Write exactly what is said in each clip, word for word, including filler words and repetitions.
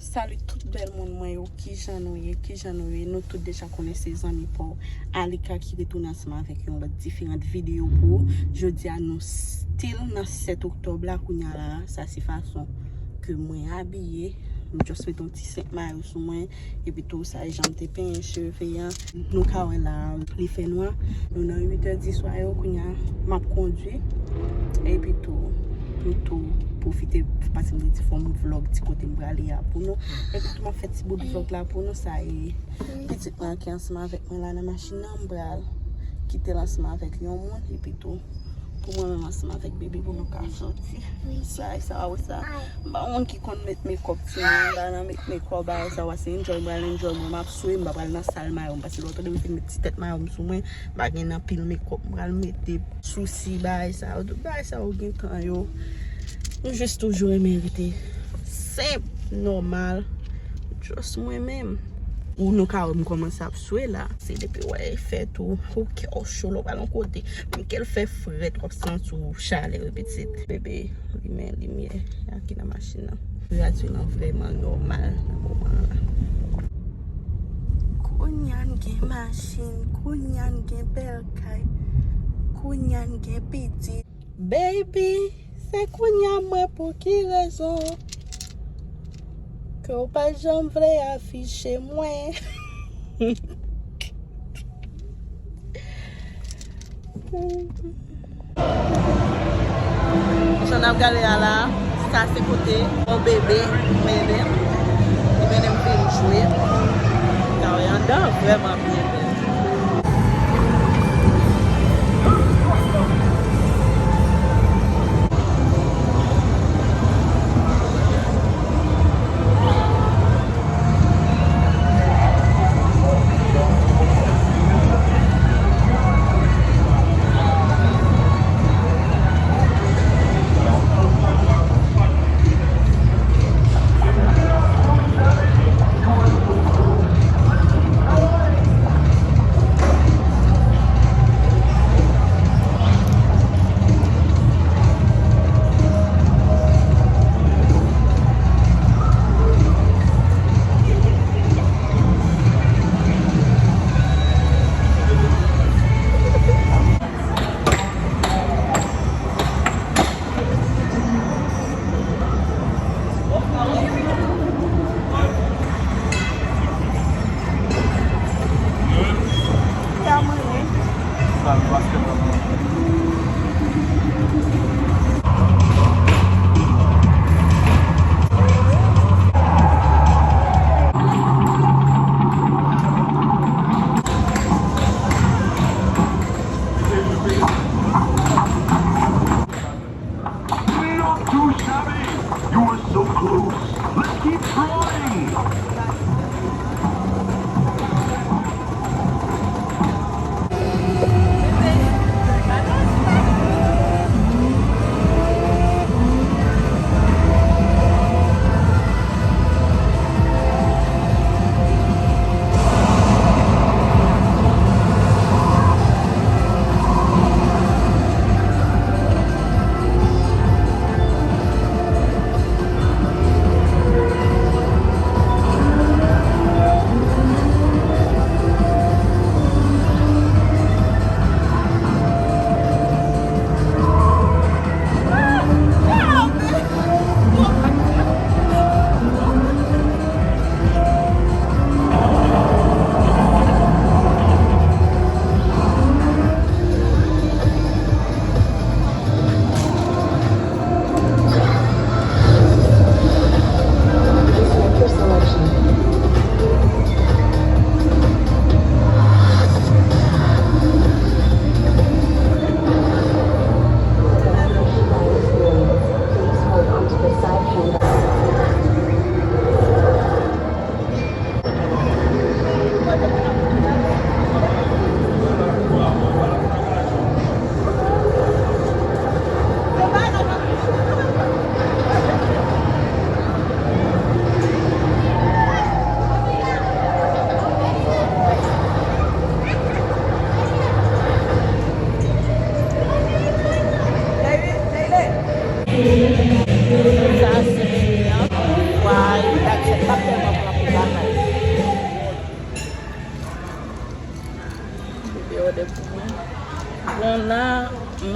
Salut tout bèl moun mwen yo, kijan nou ye, kijan nou ye? Nou tout deja konnen se zanmi pa w Alika ki retounen ansanm avèk yon lòt diferant videyo pou ou. Jodi a nou still nan sèt oktòb la, kounye a la, sa se fason ke mwen abiye. M just met yon ti senk mayo sou mwen, epi tou sa e jan m te penyen cheve a. Nou ka wè la, li fè nwa. Nou nan uit è di swa yo, kounye a m ap kondwi. Epi tou, m tou pwofite, paske m te di fò m vlog ti kote m prale a pou nou. Epi tou, m ap fè ti bout vlog la pou nou. Sa e pitit mwen ki ansanm avèk mwen la nan machin nan. M pral kite l ansanm avèk yon moun. Epi tou, pou mwen menm ansanm avèk bebe pou nou ka soti. Sa, sa, w sa. M pa moun ki konn met mekòp, timoun, m pa nan met mekòp, bagay sa, w se enjoy, m pral enjoy, mwen, m ap swe, m pa pral nan sal mayo, m pase lòt ane, m fin met ti tèt mayo m sou mwen, m pa gen anpil mekòp, m pral mete sousi, bagay sa, yo, tout bagay sa, yo gen tan, yo. Nou jis toujou renmen rete senp, nòmal, just mwen menm. Ou nou ka wè m kòmanse ap swe la. Se depi w wè e fèt ou, ou kè w cho lè w pral yon kote. Menm ke l fè frèt, w ap santi w chalè, wi pitit. Bebe, limen limyè a ki nan machin nan. Radyo nan vrèman nòmal nan moman an la. Kounye a n gen machin, kounye a n gen bèl kay, kounye a n gen pitit. Baby, se kounye a mwen pou ki rezon ke w pa janm vle afiche mwen. Jan n ap gade a la, sa se kote yon bebe mennen m, li mennen m vin jwe. Sa w anndan vrèman byen bèl.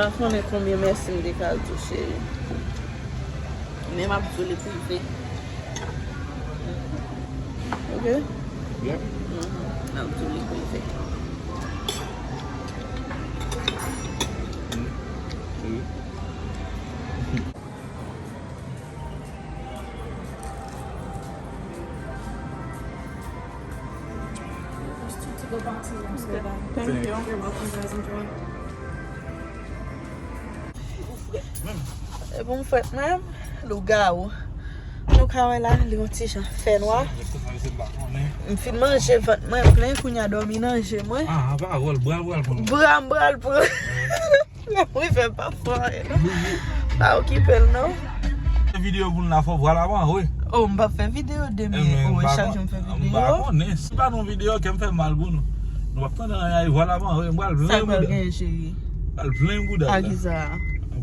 Pa konnen konbyen mèsi m te ka di w, cheri. Men m ap di w li prive. Ok? Yep. Mhm. M ap di w li prive. Mm. Mm. There's two to-go boxes. I'm so glad. Thank you. You're welcome, guys. Enjoy. E pou m fèt menm, lougawou. Nou ka wè la, li yon ti jan fè nwa. M fin manje, vant mwen plen, kounye a dòmi nan je mwen. Ah, pawòl, bral, bral pou nou. Bra m pral pran. Lè m rive pa fè anyen non. Pa okipe l non. Videyo pou n la fò vwala mwen, wi. Oh, m p ap fè videyo demen. Oh, chak jou m fè videyo. M pa konnen. Si pa nou videyo, kè m fè mal pou nou. Nou p ap tande anyen, vwala mwen, wi. M pral plen bouda. Sa pral gen, cheri? Pral plen bouda. A kisa?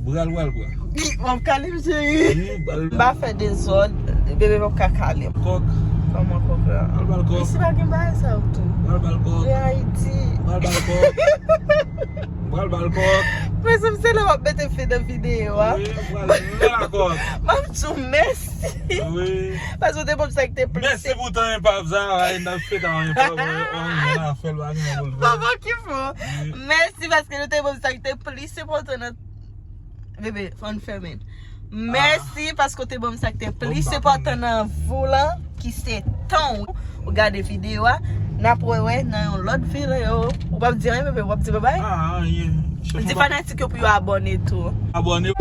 Bral, bral, bral. M ap kale m, cheri. M pa fè dezòd. Bebe p ap ka kale m. Kòk. Kòman kòk la? Bal, bal kòk. Isi pa gen bagay sa yo tou. Bal, bal kòk. E Ayiti. Bal, bal kòk. Bal, bal kòk. Mezanmi, se lè w ap mete fen nan videyo a. Wi, bal, bal kòk. M ap di w mèsi. Wi. Paske w te ban m sa ki te plis. Mèsi pou tan enpav sa a, n ap fete an enpav, on, on, on, fè l pa gen pou l fè. Papa ki fò. Wi. Mèsi paske nou te ban m sa ki te plis enpòtan nan Bebe, fò n fèmen. Mèsi paske w te ban m sa k te plis enpòtan nan vi w lan, ki se tan w. Ou gade videyo a, n ap wè wè nan yon lòt videyo. Ou p ap di anyen, bebe, w ap di babay? Ah, anyen. Di fanatik yo pou yo abòne tou. Abòne.